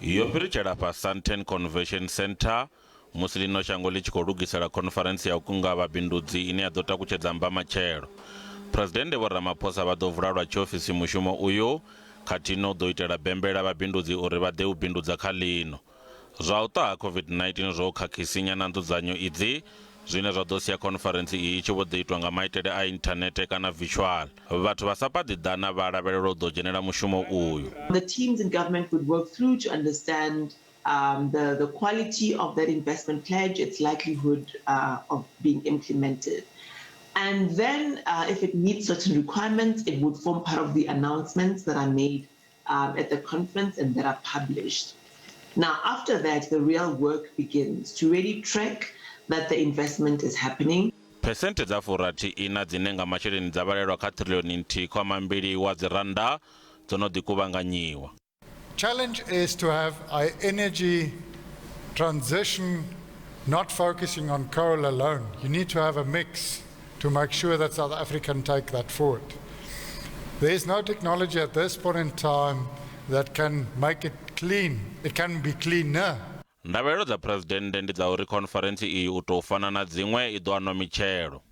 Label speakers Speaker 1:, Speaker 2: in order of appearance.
Speaker 1: Yo fhiritshela afha Sandton Convention Centre musi ḽino shango ḽi tshi khou lugisela khonfarentsi ya u kunga vhabindudzi ine ya ḓo takutshedza mbamatshelo. Phresidennde Vho Ramaphosa vha ḓo vula lwa tshiofisi mushumo uyu khathihi na u ḓo itela bembela vhabindudzi uri vha ḓe u bindudza kha ḽino. Zwa u ṱaha COVID-19 zwo khakhisi nyana nzudzanyo idzi zwine zwa ḓo sia khonfarentsi iyi i tshi vho ḓo itwa nga maitele a inthanethe kana virtual. Vhathu vha sa paḓi ḓana vha lavhelelwa u ḓo dzhenela mushumo uyu.
Speaker 2: The teams in government would work through to understand the, the quality of that investment pledge, its likelihood of being implemented. And then, if it meets certain requirements, it would form part of the announcements that are made at the conference and that are published. Now, after that, the real work begins to really track that the investment is happening.
Speaker 1: Phesenthe dza 64 dzine nga masheleni dza vhalelwa kha ṱhiriḽioni 1.2 wa dzirannda dzo no ḓi kuvhanganyiwa.
Speaker 3: Challenge is to have a energy transition not focusing on coal alone. You need to have a mix to make sure that South Africa can take that forward. There is no technology at this point in time that can make it clean. It can be cleaner.
Speaker 1: Ndavhelelo dza Phresidennde ndi dza uri khonfarentsi iyi u tou fana na dziṅwe i ḓo anwa mitshelo.